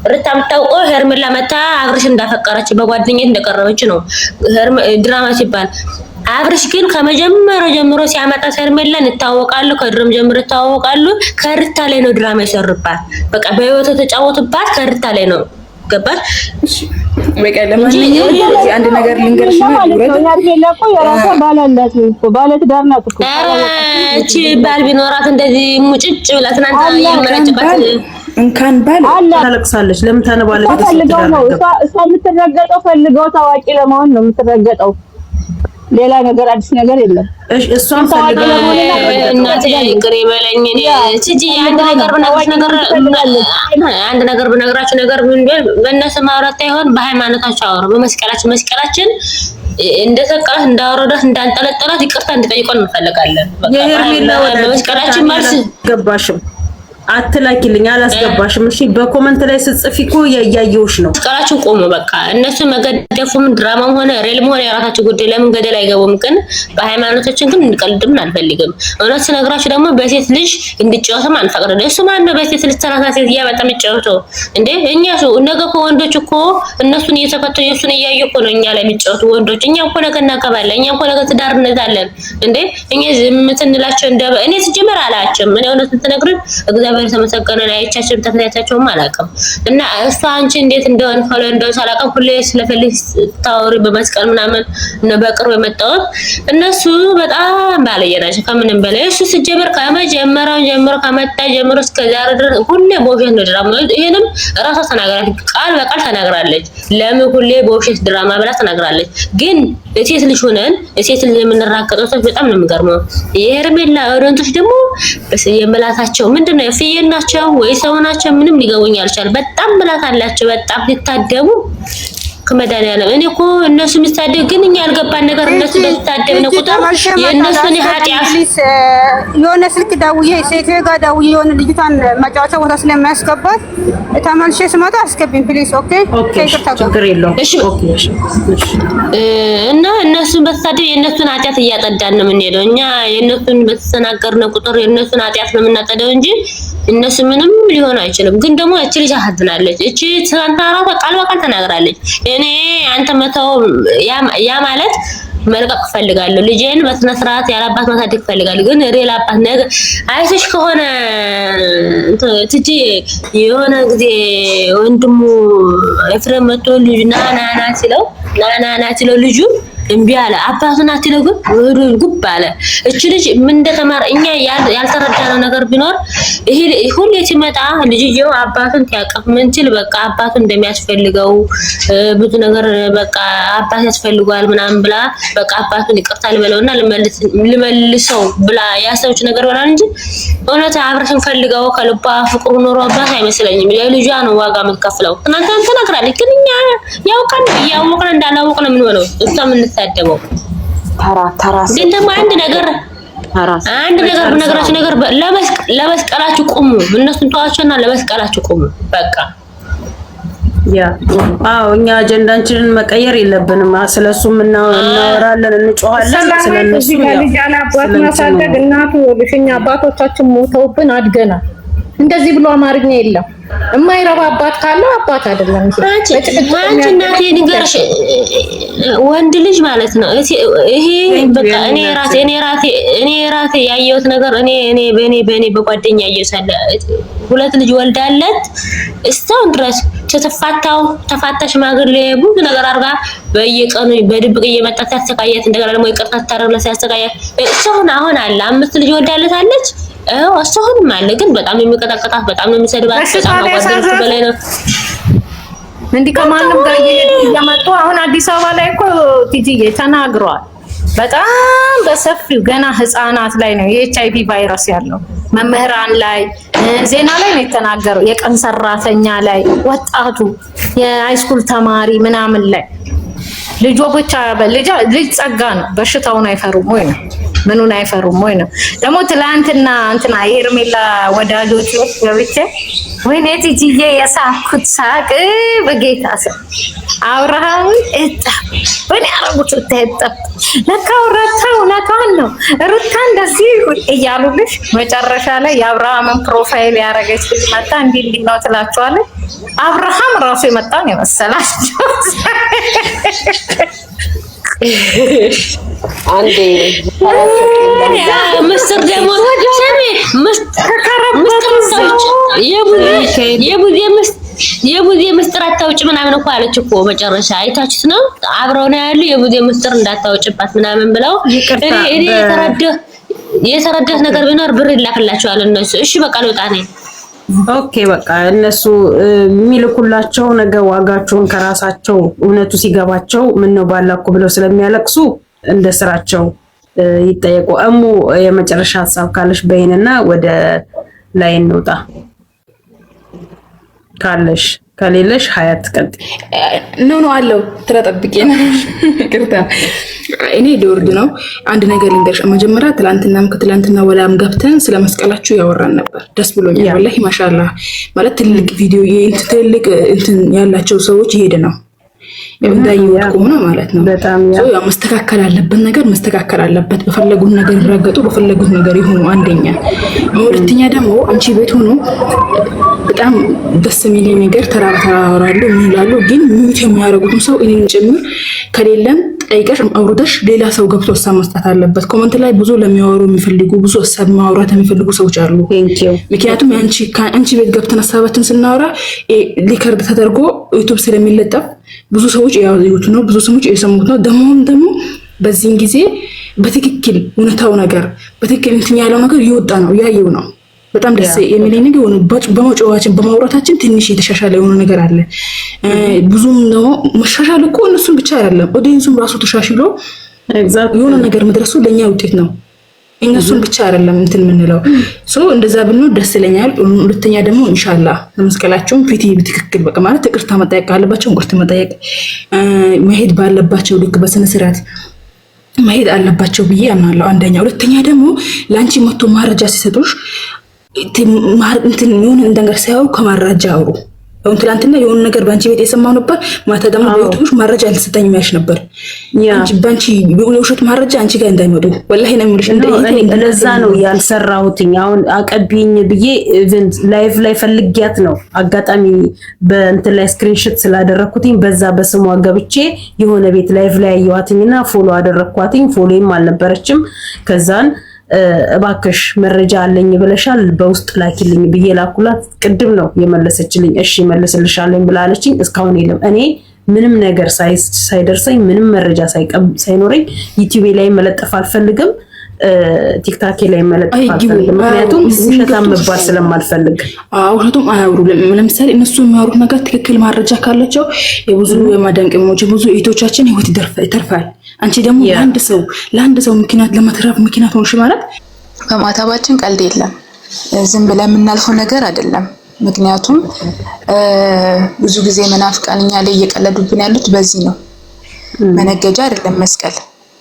ርታ የምታውቀው ሄርሜላ መታ አብርሽ እንዳፈቀረች በጓደኝነት እንደቀረበች ነው ድራማ ሲባል። አብርሽ ግን ከመጀመሪያው ጀምሮ ሲያመጣ ሄርሜላን ይታወቃሉ። ከድሮም ጀምሮ ይታወቃሉ። ከርታ ላይ ነው ድራማ የሰሩባት። በቃ በህይወቱ የተጫወቱባት ከርታ ላይ ነው። ገባሽ? በቃ ለማንኛውም አንድ ነገር ልንገርሽ ነው። ሄርሜላ እኮ የራሷ ባል አላት እኮ ባለ ትዳር ናት እኮ። ኧረ እቺ ባል ቢኖራት እንደዚህ ሙጭጭ ብላ ትናንት የመረጭባት እንካን ባል ታለቅሳለች። ለምን ታነባለች? ፈልገው ነው እሷ የምትረገጠው፣ ፈልገው ታዋቂ ለመሆን ነው የምትረገጠው። ሌላ ነገር አዲስ ነገር የለም። እሺ እሷም ፈልገው እናቴ ይቅር ይበለኝ። እኔ ቲጂ አንድ ነገር ብነግራችሁ ነገር አንድ ነገር ብነግራችሁ ነገር ምን ቢሆን በእነሱ ማውራት ሳይሆን በሃይማኖታቸው አውሩ። በመስቀላችን መስቀላችን እንደሰቀላት እንዳወረዳት እንዳንጠለጠላት ይቅርታ እንዲጠይቁን እንፈልጋለን። በቃ የሄርሜላ ወዳጅ በመስቀላችን መልስ ገባሽም አትላኪልኝ፣ አላስገባሽም። እሺ በ comment ላይ ስትጽፊ እኮ እያየሁሽ ነው። መስቀላችን ቆሙ። በቃ እነሱ መገደፉም ድራማም ሆነ real ም ሆነ የራሳቸው ጉዳይ። ለምን ገደል አይገቡም? ግን በሃይማኖታችን ግን እንቀልድም አንፈልግም። እውነት ስነግራችሁ ደግሞ በሴት ልጅ እንዲጫወትም አንፈቅድም። እሱ ማን ነው በሴት ልጅ ተራሳ ሴት እያመጣ የሚጫወተው እንዴ? እኛ ሰው ነገ እኮ ወንዶች እኮ እነሱን እየተከተሉ እሱን እያዩ እኮ ነው እኛ ላይ የሚጫወቱ ወንዶች። እኛ እኮ ነገ እናገባለን። እኛ እኮ ነገ ትዳር እንይዛለን እንዴ? እኛ ዝም ስንላቸው እንደ እኔ ስጀምር አላቸውም። እኔ እውነት ስትነግሩኝ እግዚአብሔር የተመሰገነ ነው። አይቻቸውም ተከታታቸውም አላውቅም። እና እሷ አንቺ እንዴት እንደሆነ follow እንደሆነ አላውቅም። ሁሌ ስለፈልግ ታወሪ በመስቀል ምናምን ነው በቅርቡ የመጣሁት። እነሱ በጣም ባለየ ናቸው ከምንም በላይ። እሱ ሲጀምር ከመጀመሪያው ጀምሮ ከመጣ ጀምሮ እስከ ዛሬ ድረስ ሁሌ በውሸት ነው ድራማ። ይሄንም እራሷ ተናግራለች፣ ቃል በቃል ተናግራለች። ለምን ሁሌ በውሸት ድራማ ብላ ተናግራለች። ግን ሴት ልጅ ሆነን ሴት ልጅ የምንራቀጠው ሰዎች በጣም ነው የሚገርመው። የሄርሜላ audience ኦች ደግሞ የምላሳቸው ምንድነው ፍየል ናቸው ወይ ሰው ናቸው? ምንም ሊገቡኝ አልቻለም። በጣም ምላስ አላቸው። በጣም ሲታደቡ ከመድኃኒዓለም እኔ እኮ እነሱ የሚሳደብ ግን እኛ ያልገባን ነገር እነሱ በተሳደብን ቁጥር የእነሱን ኃጢአት የሆነ ስልክ ደውዬ ሴትዮ ጋር ደውዬ የሆነ ልጅቷን መጫወቻ ቦታ ስለሚያስገባት ተመልሼ ስመጣ አስገቢኝ please። Okay፣ ችግር የለውም። እሺ፣ እና እነሱን በተሳደብ የእነሱን ኃጢአት እያጠዳን ነው የምንሄደው። እኛ የእነሱን በተሰናገርን ቁጥር የእነሱን ኃጢአት ነው የምናጠደው እንጂ እነሱ ምንም ሊሆኑ አይችልም። ግን ደግሞ እቺ ልጅ አሳዝናለች። እቺ ትናንትና እራሷ ቃል በቃል ተናግራለች። እኔ አንተ መተው ያ ማለት መልቀቅ እፈልጋለሁ። ልጄን በስነ ስርዓት ያለ አባት ማሳደግ እፈልጋለሁ። ግን real አባት ነገር አይተሽ ከሆነ ትጂ የሆነ ጊዜ ወንድሙ ኤፍሬም መጥቶ ልጁ ና ና ና ሲለው ና ና ና ሲለው ልጁ እምቢ አለ። አባቱን አትለው ግን ወዶ ጉብ አለ። እቺ ልጅ ምን እንደተማረ እኛ ያልተረዳነው ነገር ቢኖር ይሄ ሁሌ ሲመጣ ልጅየው አባቱን ሲያቀፍ ምን ሲል በቃ አባቱን እንደሚያስፈልገው ብዙ ነገር በቃ አባት ያስፈልገዋል ምናምን ብላ በቃ አባቱን ይቅርታ ልበለውና ልመልሰው ብላ ያሰበች ነገር ይሆናል እንጂ እውነት አብረሽን ፈልገው ከልቧ ፍቅሩ ኖሮባት አይመስለኝም። ለልጇ ነው ዋጋ የምትከፍለው። ትናንትና ተናግራለች። ግን እኛ ያውቃል እያወቅን እንዳላወቅን የምንሆነው እሷ የምንሳደበው ተራ ተራ ግን ደግሞ አንድ ነገር ብነግራችሁ ነገር ለመስቀላችሁ ቁሙ። እነሱን ተዋቸውና ለመስቀላችሁ ቁሙ። በቃ ያ አዎ፣ እኛ አጀንዳችንን መቀየር የለብንም። ስለሱም እናወራለን፣ እንጮሃለን። ስለነሱ ልጅ ያለ አባት ማሳደግ እናቱ ልሽኛ አባቶቻችን ሞተውብን አድገናል። እንደዚህ ብሎ አማርኛ የለም። የማይረባ አባት ካለው አባት አይደለም። አንቺ እናቴ ንገርሽ፣ ወንድ ልጅ ማለት ነው ይሄ በቃ እኔ ራሴ እኔ ራሴ እኔ ራሴ ያየሁት ነገር እኔ እኔ በእኔ በእኔ በጓደኛ ያየሁት ሳለ ሁለት ልጅ ወልዳለት እስካሁን ድረስ ተፋታው ተፋታ ሽማግሌ ብዙ ነገር አድርጋ በየቀኑ በድብቅ እየመጣ ሲያሰቃያት፣ እንደገና ደግሞ ይቅርታ ስታደርግለት ሲያሰቃያት እስካሁን አሁን አለ አምስት ልጅ ወልዳለት አለች። እስካሁንም አለ። ግን በጣም ነው የሚቀጠቅጣት፣ በጣም ነው የሚሰድባት፣ በጣም ነው ጓደኞቹ በላይ ነው። እንዲህ ከማንም ጋር እየሄዱ እየመጡ አሁን አዲስ አበባ ላይ እኮ ቲጂዬ ተናግሯል። በጣም በሰፊው ገና ህፃናት ላይ ነው የኤች አይ ቪ ቫይረስ ያለው፣ መምህራን ላይ ዜና ላይ ነው የተናገረው። የቀን ሰራተኛ ላይ፣ ወጣቱ የ high school ተማሪ ምናምን ላይ ልጆ ብቻ ልጅ ጸጋ ነው። በሽታውን አይፈሩም ወይ ነው ምኑን አይፈሩም ወይ ነው። ደግሞ ትላንትና እንትና የሄርሜላ ወዳጆች ገብቼ ወይኔ ቲጂዬ የሳኩት ሳቅ በጌታ ስም አብርሃም እጣ ወይኔ አረጉት እጣ ለካ ሩታ እውነቷን ነው ሩታ እንደዚህ እያሉልሽ መጨረሻ ላይ የአብርሃምን profile ያደረገች ልጅ መጣ እንዲህ እንዲህ ነው ትላቸዋለች። አብርሃም ራሱ የመጣ ነው የመሰላቸው። አንዴ ምስር ደግሞ ስሚ የቡዜ ምስጢር አታውጭ ምናምን እኮ አለች እኮ መጨረሻ አይታችሁት ነው። አብረው ነው ያሉ የቡዜ ምስጢር እንዳታውጭባት ምናምን ብለው እኔ የተረዳሁት ነገር ቢኖር ብር ይላክላቸዋል እነሱ። እሺ በቃ ልውጣ ነኝ። Okay በቃ እነሱ የሚልኩላቸው ነገ ዋጋቸውን ከራሳቸው እውነቱ ሲገባቸው ምን ነው ባላኩ ብለው ስለሚያለቅሱ እንደ ስራቸው ይጠየቁ። እሙ የመጨረሻ ሀሳብ ካለሽ በይንና ወደ ላይ እንውጣ። ካለሽ ከሌለሽ ሀያት ቀጥ No no አለው ተጠብቄ ነው። ይቅርታ እኔ ልወርድ ነው። አንድ ነገር ልንገርሽ። መጀመሪያ ትላንትናም ከትላንትና ወላም ገብተን ስለ መስቀላችሁ ያወራን ነበር። ደስ ብሎኛል ወላሂ ማሻአላህ። ማለት ትልቅ ቪዲዮ ትልቅ እንትን ያላቸው ሰዎች ይሄድ ነው እንዳየሁት ከሆነ ማለት ነው። ያው መስተካከል አለበት ነገር መስተካከል አለበት። በፈለጉት ነገር ይረገጡ፣ በፈለጉት ነገር ይሁኑ። አንደኛ። ሁለተኛ ደግሞ አንቺ ቤት ሆኖ በጣም ደስ የሚል ነገር ተራ በተራ ያወራሉ፣ ምን ይላሉ። ግን mute የሚያደርጉትም ሰው እኔን ጭምር ከሌለም ጠይቀሽ አውርደሽ ሌላ ሰው ገብቶ ሀሳብ መስጠት አለበት። Comment ላይ ብዙ ለሚያወሩ የሚፈልጉ ብዙ ሀሳብ ማውራት የሚፈልጉ ሰዎች አሉ። ምክንያቱም አንቺ ቤት ገብተን ሀሳባችን ስናወራ record ተደርጎ YouTube ስለሚለጠፍ ብዙ ሰዎች ያዩት ነው፣ ብዙ ሰዎች የሰሙት ነው። ደግሞም ደግሞ በዚህን ጊዜ በትክክል እውነታው ነገር በትክክል እንትን ያለው ነገር ይወጣ ነው ያየው ነው። በጣም ደስ የሚለኝ ነገር የሆነ በመጮኻችን በማውራታችን ትንሽ የተሻሻለ የሆነ ነገር አለ። ብዙም ደግሞ መሻሻል እኮ እነሱን ብቻ አይደለም audience ኡም ራሱ ተሻሽሎ የሆነ ነገር መድረሱ ለእኛ ውጤት ነው። እነሱን ብቻ አይደለም እንትን የምንለው so እንደዛ ብንሆን ደስ ይለኛል። ሁለተኛ ደግሞ ኢንሻአላህ ለመስቀላቸውም ፊት በትክክል በቃ ማለት ይቅርታ መጠየቅ ካለባቸው ይቅርታ መጠየቅ፣ መሄድ ባለባቸው ልክ በስነ ስርዓት መሄድ አለባቸው ብዬ አምናለሁ። አንደኛ። ሁለተኛ ደግሞ ለአንቺ መጥቶ ማረጃ ሲሰጡሽ እንትን የሆነ ነገር ሳያወሩ ከማረጃ አውሩ። አሁን ትላንትና የሆነ ነገር በአንቺ ቤት የሰማው ነበር። ማታ ደግሞ በዩቲዩብ መረጃ አልተሰጠኝም ያልሽ ነበር። አንቺ በአንቺ የውሸት መረጃ አንቺ ጋር እንዳይመጡ ወላሂ ነው የምልሽ። ለዛ ነው ያልሰራሁትኝ። አሁን አቀቢኝ ብዬ even live ላይ ፈልጊያት ነው አጋጣሚ በእንትን ላይ screenshot ስላደረኩትኝ በዛ በስሟ ገብቼ የሆነ ቤት live ላይ አየኋትኝና follow አደረኳትኝ። Follow ም አልነበረችም። ከዛን እባክሽ መረጃ አለኝ ብለሻል፣ በውስጥ ላኪልኝ ብዬ ላኩላት። ቅድም ነው የመለሰችልኝ። እሺ መለስልሻለኝ ብላለችኝ። እስካሁን የለም። እኔ ምንም ነገር ሳይደርሰኝ ምንም መረጃ ሳይኖረኝ ዩቲዩቤ ላይ መለጠፍ አልፈልግም፣ ቲክታኬ ላይ መለጠፍ አልፈልግም። ምክንያቱም ውሸታም መባል ስለማልፈልግ። ውሸቱም አያውሩ። ለምሳሌ እነሱ የሚያወሩት ነገር ትክክል መረጃ ካላቸው የብዙ የማዳም ቅመሞች የብዙ እህቶቻችን ህይወት ይተርፋል። አንቺ ደግሞ ለአንድ ሰው ምክንያት ለመትረፍ ምክንያት ሆንሽ ማለት በማተባችን ቀልድ የለም። ዝም ብለን የምናልፈው ነገር አይደለም። ምክንያቱም ብዙ ጊዜ መናፍቃን እኛ ላይ እየቀለዱብን ያሉት በዚህ ነው። መነገጃ አይደለም መስቀል።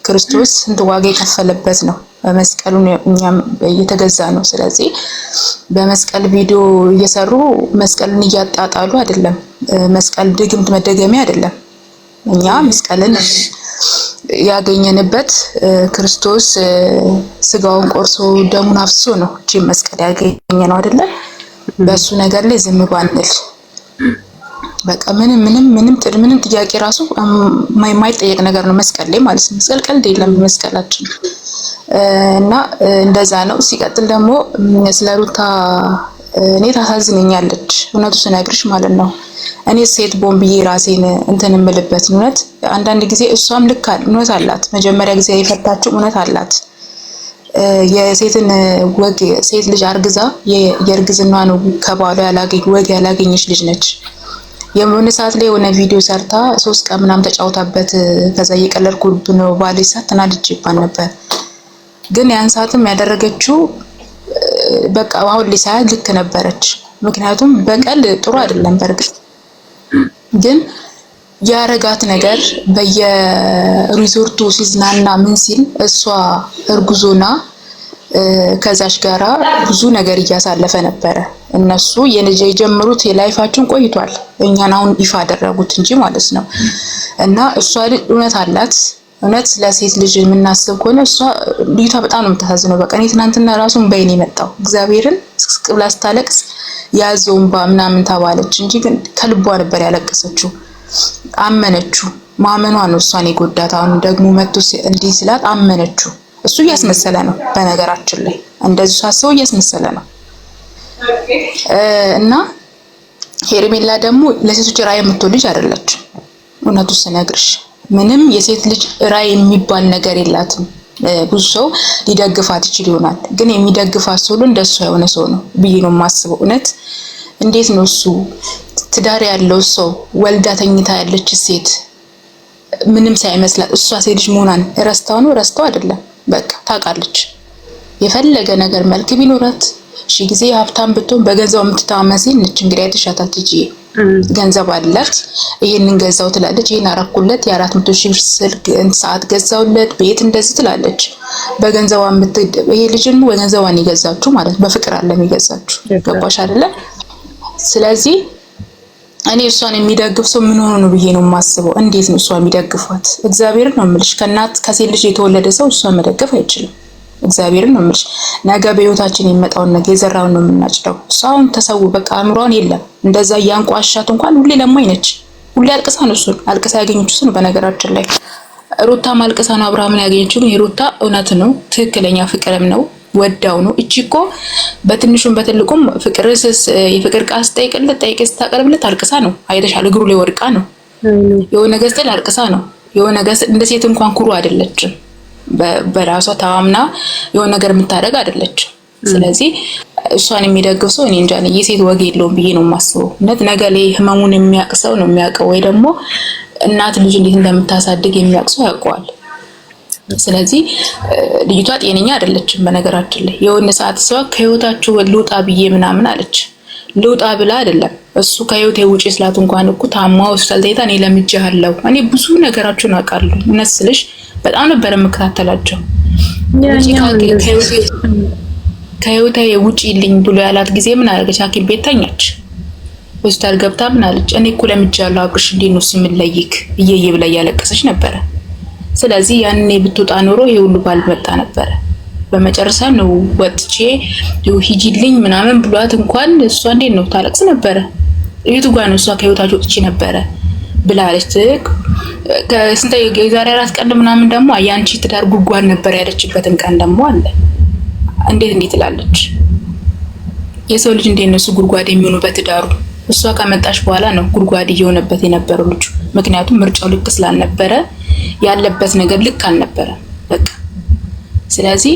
ክርስቶስ ስንት ዋጋ የከፈለበት ነው። በመስቀሉ እኛም እየተገዛ ነው። ስለዚህ በመስቀል ቪዲዮ እየሰሩ መስቀልን እያጣጣሉ አይደለም። መስቀል ድግምት መደገሚያ አይደለም። እኛ መስቀልን ያገኘንበት ክርስቶስ ስጋውን ቆርሶ ደሙን አፍሶ ነው እቺ መስቀል ያገኘ ነው አይደለ? በሱ ነገር ላይ ዝም ባንል በቃ ምንም ምንም ምንም ምንም ጥያቄ ራሱ የማይጠየቅ ነገር ነው መስቀል ላይ ማለት ነው። መስቀል ቀልድ የለም መስቀላችን እና እንደዛ ነው። ሲቀጥል ደግሞ ስለ ሩታ እኔ ታሳዝነኛለች፣ እውነቱ ስነግርሽ ማለት ነው። እኔ ሴት ቦምብዬ ራሴን እንትን እምልበት እውነት አንዳንድ ጊዜ እሷም ልክ እውነት አላት። መጀመሪያ ጊዜ የፈታችው እውነት አላት። የሴትን ወግ ሴት ልጅ አርግዛ የእርግዝናዋን ከባሏ ያላገኝ ወግ ያላገኘች ልጅ ነች። የሆነ ሰዓት ላይ የሆነ ቪዲዮ ሰርታ 3 ቀን ምናምን ተጫውታበት ከዛ እየቀለድኩብ ነው ባለች ሰዓት ተናድጄባት ነበር። ግን ያን ሰዓትም ያደረገችው በቃ አሁን ላይ ሳያት ልክ ነበረች። ምክንያቱም በቀል ጥሩ አይደለም። በእርግጥ ግን ያረጋት ነገር በየሪዞርቱ ሲዝናና ምን ሲል እሷ እርጉዞና ከዛች ጋራ ብዙ ነገር እያሳለፈ ነበረ። እነሱ የጀመሩት የላይፋቸውን ቆይቷል። እኛን አሁን ይፋ አደረጉት እንጂ ማለት ነው። እና እሷ እውነት አላት። እውነት ለሴት ልጅ የምናስብ ከሆነ እሷ ልጅቷ በጣም ነው የምታሳዝነው። በቃ እኔ ትናንትና ራሱን በይን የመጣው እግዚአብሔርን ስቅስቅ ብላ ስታለቅስ ያዘው እንባ ምናምን ተባለች እንጂ ግን ከልቧ ነበር ያለቀሰችው። አመነችው። ማመኗ ነው እሷን የጎዳት። አሁን ደግሞ መጥቶ እንዲህ ስላት አመነችው። እሱ እያስመሰለ ነው፣ በነገራችን ላይ እንደዚህ ሳስበው እያስመሰለ ነው። እና ሄርሜላ ደግሞ ለሴቶች ራዕይ የምትሆን ልጅ አይደለችም። እውነቱ ስነግርሽ ምንም የሴት ልጅ ራዕይ የሚባል ነገር የላትም። ብዙ ሰው ሊደግፋት ይችል ይሆናል፣ ግን የሚደግፋት ሰው ሁሉ እንደሷ የሆነ ሰው ነው ብዬ ነው የማስበው። እውነት እንዴት ነው እሱ ትዳር ያለው ሰው ወልዳ ተኝታ ያለች ሴት ምንም ሳይመስላት እሷ ሴት ልጅ መሆኗን ረስታው ነው? ረስታው አይደለም፣ በቃ ታውቃለች። የፈለገ ነገር መልክ ቢኖራት ሺ ጊዜ ሀብታም ብትሆን በገንዘብ የምትተማመን ሴት ነች። እንግዲህ አይተሻታል ቲጂ ገንዘብ አላት። ይሄንን ገዛው ትላለች፣ ይሄን አረኩለት፣ የ400,000 ብር ስልክ ሰዓት ገዛውለት፣ ቤት እንደዚህ ትላለች። በገንዘቧ ይሄ ልጅን በገንዘቧን የገዛችሁ ማለት በፍቅር አለ የሚገዛችሁ። ገባሽ አይደለ? ስለዚህ እኔ እሷን የሚደግፍ ሰው ምን ሆኖ ነው ብዬ ነው የማስበው። እንዴት ነው እሷ የሚደግፏት? እግዚአብሔርን ነው የምልሽ። ከእናት ከሴት ልጅ የተወለደ ሰው እሷን መደገፍ አይችልም። እግዚአብሔርን ነው የምልሽ። ነገ በህይወታችን የሚመጣውን ነገ የዘራውን ነው የምናጭደው። እሷ አሁን ተሰው በቃ አእምሯን የለም እንደዛ እያንቋሻት እንኳን ሁሌ ለማኝ ነች። ሁሌ አልቅሳ ነው እሱን አልቅሳ ያገኘችው እሱ ነው። በነገራችን ላይ ሩታ አልቅሳ ነው አብርሃምን ያገኘችው። ግን የሩታ እውነት ነው ትክክለኛ ፍቅርም ነው ወዳው ነው። እቺ እኮ በትንሹም በትልቁም ፍቅርስ የፍቅር ቃል ስጠይቅለት ጠይቅ ስታቀርብለት አልቅሳ ነው። አይተሻል። እግሩ ላይ ወድቃ ነው የሆነ ገዝተል አልቅሳ ነው የሆነ ገዝ እንደ ሴት እንኳን ኩሩ አይደለችም። በራሷ ተማምና የሆነ ነገር የምታደርግ አይደለችም። ስለዚህ እሷን የሚደግፍ ሰው እኔ እንጃ የሴት ወግ የለውም ብዬ ነው የማስበው። እውነት ነገ ላይ ህመሙን የሚያውቅ ሰው ነው የሚያውቀው፣ ወይ ደግሞ እናት ልጅ እንዴት እንደምታሳድግ የሚያውቅ ሰው ያውቀዋል። ስለዚህ ልጅቷ ጤነኛ አይደለችም። በነገራችን ላይ የሆነ ሰዓት ሰው ከህይወታችሁ ልውጣ ብዬ ምናምን አለች። ልውጣ ብላ አይደለም እሱ ከህይወቴ ውጪ ስላት እንኳን እኮ ታማ ሆስፒታል ተኝታ እኔ ለምጄሃለሁ፣ እኔ ብዙ ነገራችሁን አውቃለሁ። እውነት ስልሽ በጣም ነበር የምከታተላቸው። ከህይወቴ ውጪልኝ ብሎ ያላት ጊዜ ምን አደረገች? ሐኪም ቤት ተኛች። ሆስፒታል ገብታ ምን አለች? እኔ እኮ ለምጄሃለሁ አብርሽ፣ እንዴት ነው ስምለይክ እየየ ብላ እያለቀሰች ነበረ። ስለዚህ ያኔ ብትወጣ ኖሮ ይሄ ሁሉ ባልመጣ ነበረ። በመጨረሻ ነው ወጥቼ ሂጂልኝ ምናምን ብሏት እንኳን እሷ እንዴት ነው ታለቅስ ነበረ። የቱ ጋር ነው እሷ ከህይወታቸው ወጥቼ ነበረ ብላለች። ከስንት የዛሬ 4 ቀን ምናምን ደግሞ ያንቺ ትዳር ጉድጓድ ነበር ያለችበትን ቀን ደግሞ አለ። እንዴት እንዴት ትላለች? የሰው ልጅ እንዴት ነው እሱ ጉድጓድ የሚሆኑ በትዳሩ? እሷ ከመጣች በኋላ ነው ጉድጓድ እየሆነበት የነበረው ልጁ። ምክንያቱም ምርጫው ልክ ስላልነበረ ያለበት ነገር ልክ አልነበረ በቃ ስለዚህ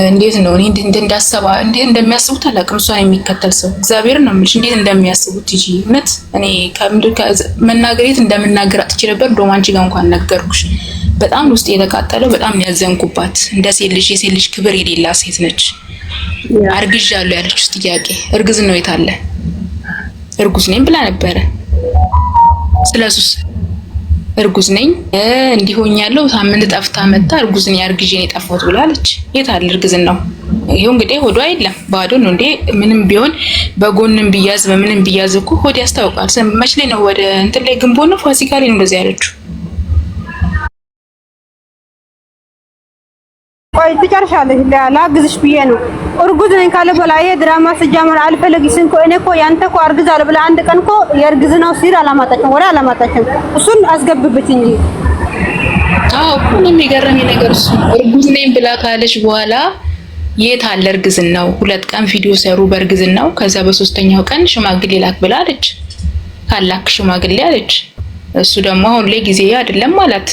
እንዴት ነው እኔ እንዳሰባ እንዴት እንደሚያስቡት አላውቅም። እሷን የሚከተል ሰው እግዚአብሔርን ነው የምልሽ፣ እንዴት እንደሚያስቡት ይጂ እውነት እኔ መናገር የት እንደምናገር አጥቼ ነበር። እንደውም አንቺ ጋር እንኳን ነገርኩሽ። በጣም ውስጥ የተቃጠለው በጣም ያዘንኩባት እንደ ሴት ልጅ የሴት ልጅ ክብር የሌላት ሴት ነች። አርግዣለሁ ያለችው ጥያቄ እርግዝ ነው የታለ እርጉዝ ነኝ ብላ ነበረ። ስለሱስ እርጉዝ ነኝ እንዲሆኛለሁ ሳምንት ጠፍታ መታ እርጉዝ ነኝ አርግዤ ነው የጠፋሁት ብላለች። የት አለ እርግዝናው? ይሄው እንግዲህ ሆዷ የለም ባዶ ነው እንዴ። ምንም ቢሆን በጎንም ቢያዝ በምንም ቢያዝ እኮ ሆድ ያስታውቃል። መች ላይ ነው ወደ እንትን ላይ ግንቦት ነው ፋሲካ ላይ ነው እንደዚህ ያለችው። ቆይ ትጨርሻለሽ፣ ላግዝሽ ብዬ ነው። እርጉዝ ነኝ ካለ በኋላ ይሄ ድራማ ስጀምር አልፈለግሽም እኮ እኔ እኮ ያንተ እኮ አርግዛለሁ ብለህ አንድ ቀን እኮ የእርግዝናው ሲል አላማጣችም፣ ወሬ አላማጣችም። እሱን አስገብበት እንጂ። አዎ እኮ ነው የሚገርመኝ ነገር እሱ እርጉዝ ነኝ ብላ ካለች በኋላ የት አለ እርግዝናው? 2 ቀን ቪዲዮ ሰሩ በእርግዝናው። ከዛ በሶስተኛው ቀን ሽማግሌ ላክ ብላ አለች። ካላክ ሽማግሌ አለች። እሱ ደግሞ አሁን ላይ ጊዜ አይደለም አላት።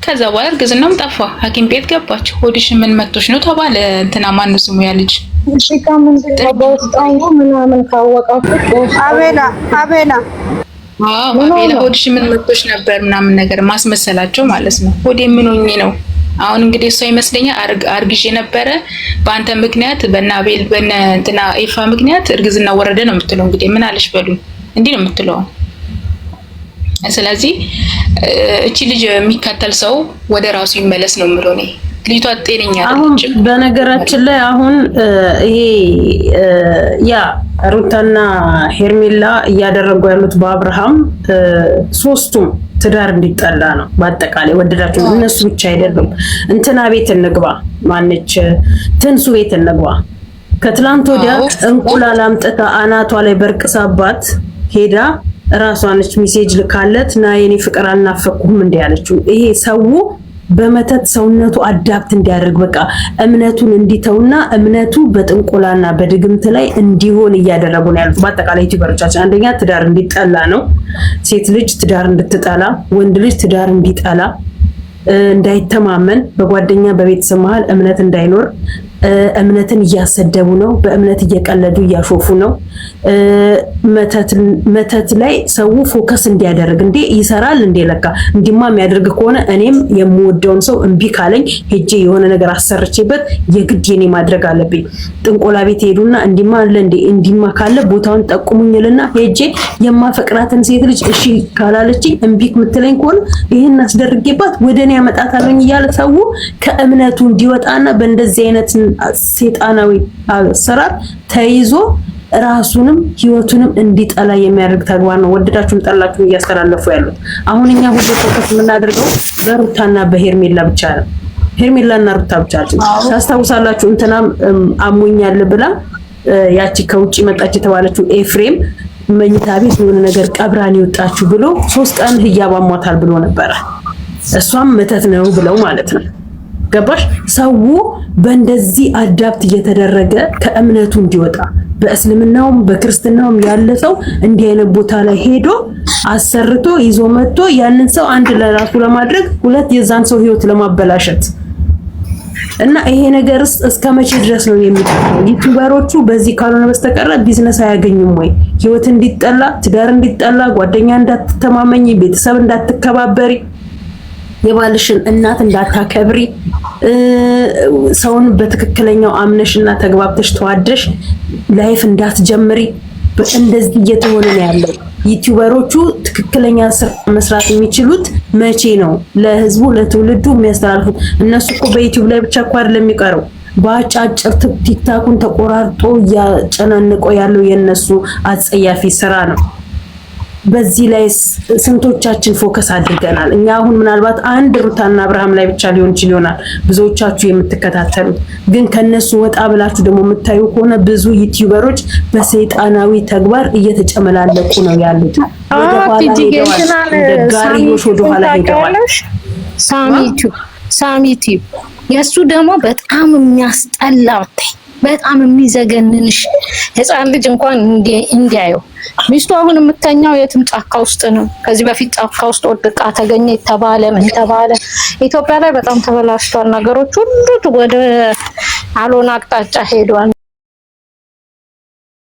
ከዛ በኋላ እርግዝናውም ጠፋ። ሐኪም ቤት ገባች። ሆድሽ ምን መቶሽ ነው ተባለ። እንትና ማነው ስሙ ያ ልጅ ምናምን ካወቃችሁ አቤላ አቤላ አዎ አቤላ ሆድሽ ምን መቶሽ ነበር ምናምን ነገር ማስመሰላቸው ማለት ነው። ሆዴ ምን ሆኜ ነው አሁን እንግዲህ እሷ ይመስለኛል አርግዤ ነበረ በአንተ ምክንያት በእነ አቤል በእነ እንትና ኤፋ ምክንያት እርግዝና ወረደ ነው የምትለው። እንግዲህ ምን አለሽ በሉ እንዲህ ነው የምትለው። ስለዚህ እቺ ልጅ የሚከተል ሰው ወደ ራሱ ይመለስ ነው የምለው እኔ። ልጅቷ ጤነኛ አሁን በነገራችን ላይ አሁን ይሄ ያ ሩታና ሄርሜላ እያደረጉ ያሉት በአብርሃም ሶስቱም ትዳር እንዲጠላ ነው። በአጠቃላይ ወደዳችሁ እነሱ ብቻ አይደሉም። እንትና ቤት እንግባ፣ ማነች ትንሱ ቤት እንግባ። ከትላንት ወዲያ እንቁላል አምጥታ አናቷ ላይ በርቅሳባት ሄዳ ራሷ ነች message ልካለት ና የኔ ፍቅር አልናፈቅኩም እንዲ ያለችው። ይሄ ሰው በመተት ሰውነቱ adapt እንዲያደርግ በቃ እምነቱን እንዲተውና እምነቱ በጥንቆላና በድግምት ላይ እንዲሆን እያደረጉ ነው ያሉት። በአጠቃላይ ዩቲዩበሮቻችን አንደኛ ትዳር እንዲጠላ ነው። ሴት ልጅ ትዳር እንድትጠላ፣ ወንድ ልጅ ትዳር እንዲጠላ፣ እንዳይተማመን፣ በጓደኛ በቤተሰብ መሀል እምነት እንዳይኖር እምነትን እያሰደቡ ነው። በእምነት እየቀለዱ እያሾፉ ነው። መተት ላይ ሰው focus እንዲያደርግ እንዴ ይሰራል እንዴ ለካ እንዲማ የሚያደርግ ከሆነ እኔም የምወደውን ሰው እምቢ ካለኝ ሄጄ የሆነ ነገር አሰርቼበት የግድ የኔ ማድረግ አለብኝ። ጥንቆላ ቤት ሄዱና እንዲማ አለ እንዴ እንዲማ ካለ ቦታውን ጠቁሙኝልና ሄጄ የማፈቅራትን ሴት ልጅ እሺ ካላለችኝ እምቢ የምትለኝ ከሆነ ይህን አስደርጌባት ወደ እኔ ያመጣታለኝ እያለ ሰው ከእምነቱ እንዲወጣና በእንደዚህ አይነት ሴጣናዊ አሰራር ተይዞ ራሱንም ህይወቱንም እንዲጠላ የሚያደርግ ተግባር ነው። ወደዳችሁም ጠላችሁም እያስተላለፉ ያሉት። አሁን እኛ ሁሉ focus የምናደርገው በሩታና በሄርሜላ ብቻ ነው። ሄርሜላና ሩታ ብቻ ናቸው። ታስታውሳላችሁ፣ እንትናም አሞኛል ብላ ያቺ ከውጭ መጣች የተባለችው ኤፍሬም መኝታ ቤት የሆነ ነገር ቀብራን ይወጣችሁ ብሎ 3 ቀን ህያብ አሟታል ብሎ ነበረ። እሷም መተት ነው ብለው ማለት ነው። ገባሽ? ሰው በእንደዚህ adapt እየተደረገ ከእምነቱ እንዲወጣ በእስልምናውም በክርስትናውም ያለ ሰው እንዲህ አይነት ቦታ ላይ ሄዶ አሰርቶ ይዞ መጥቶ ያንን ሰው አንድ ለራሱ ለማድረግ ሁለት የዛን ሰው ህይወት ለማበላሸት እና ይሄ ነገርስ እስከ መቼ ድረስ ነው የሚጠቅመው? ዩቲዩበሮቹ በዚህ ካልሆነ በስተቀረ ቢዝነስ አያገኙም ወይ? ህይወት እንዲጠላ፣ ትዳር እንዲጠላ፣ ጓደኛ እንዳትተማመኝ፣ ቤተሰብ እንዳትከባበሪ የባልሽን እናት እንዳታከብሪ፣ ሰውን በትክክለኛው አምነሽ እና ተግባብተሽ ተዋደሽ life እንዳትጀምሪ እንደዚህ እየተሆነ ነው ያለው። YouTuber ኦቹ ትክክለኛ ስራ መስራት የሚችሉት መቼ ነው? ለህዝቡ ለትውልዱ የሚያስተላልፉት እነሱ እኮ በዩቲዩብ ላይ ብቻ እኮ አይደለም የሚቀረው። በአጫጭር ቲክታኩን ተቆራርጦ እያጨናንቆ ያለው የነሱ አጸያፊ ስራ ነው። በዚህ ላይ ስንቶቻችን focus አድርገናል? እኛ አሁን ምናልባት አንድ ሩታና አብርሃም ላይ ብቻ ሊሆን ይችል ይሆናል ብዙዎቻችሁ የምትከታተሉት፣ ግን ከነሱ ወጣ ብላችሁ ደግሞ የምታዩ ከሆነ ብዙ YouTuber ኦች በሰይጣናዊ ተግባር እየተጨመላለቁ ነው ያሉት። ወደኋላ ሄደዋል፣ እንደ ጋሪዮሽ ወደኋላ ሄደዋል። ሳሚቲ የእሱ ደግሞ በጣም የሚያስጠላ በጣም የሚዘገንንሽ ህፃን ልጅ እንኳን እንዲያየው ሚስቱ አሁን የምተኛው የትም ጫካ ውስጥ ነው። ከዚህ በፊት ጫካ ውስጥ ወድቃ ተገኘ ተባለ፣ ምን ተባለ። ኢትዮጵያ ላይ በጣም ተበላሽቷል ነገሮች ሁሉ ወደ አልሆነ አቅጣጫ ሄዷል።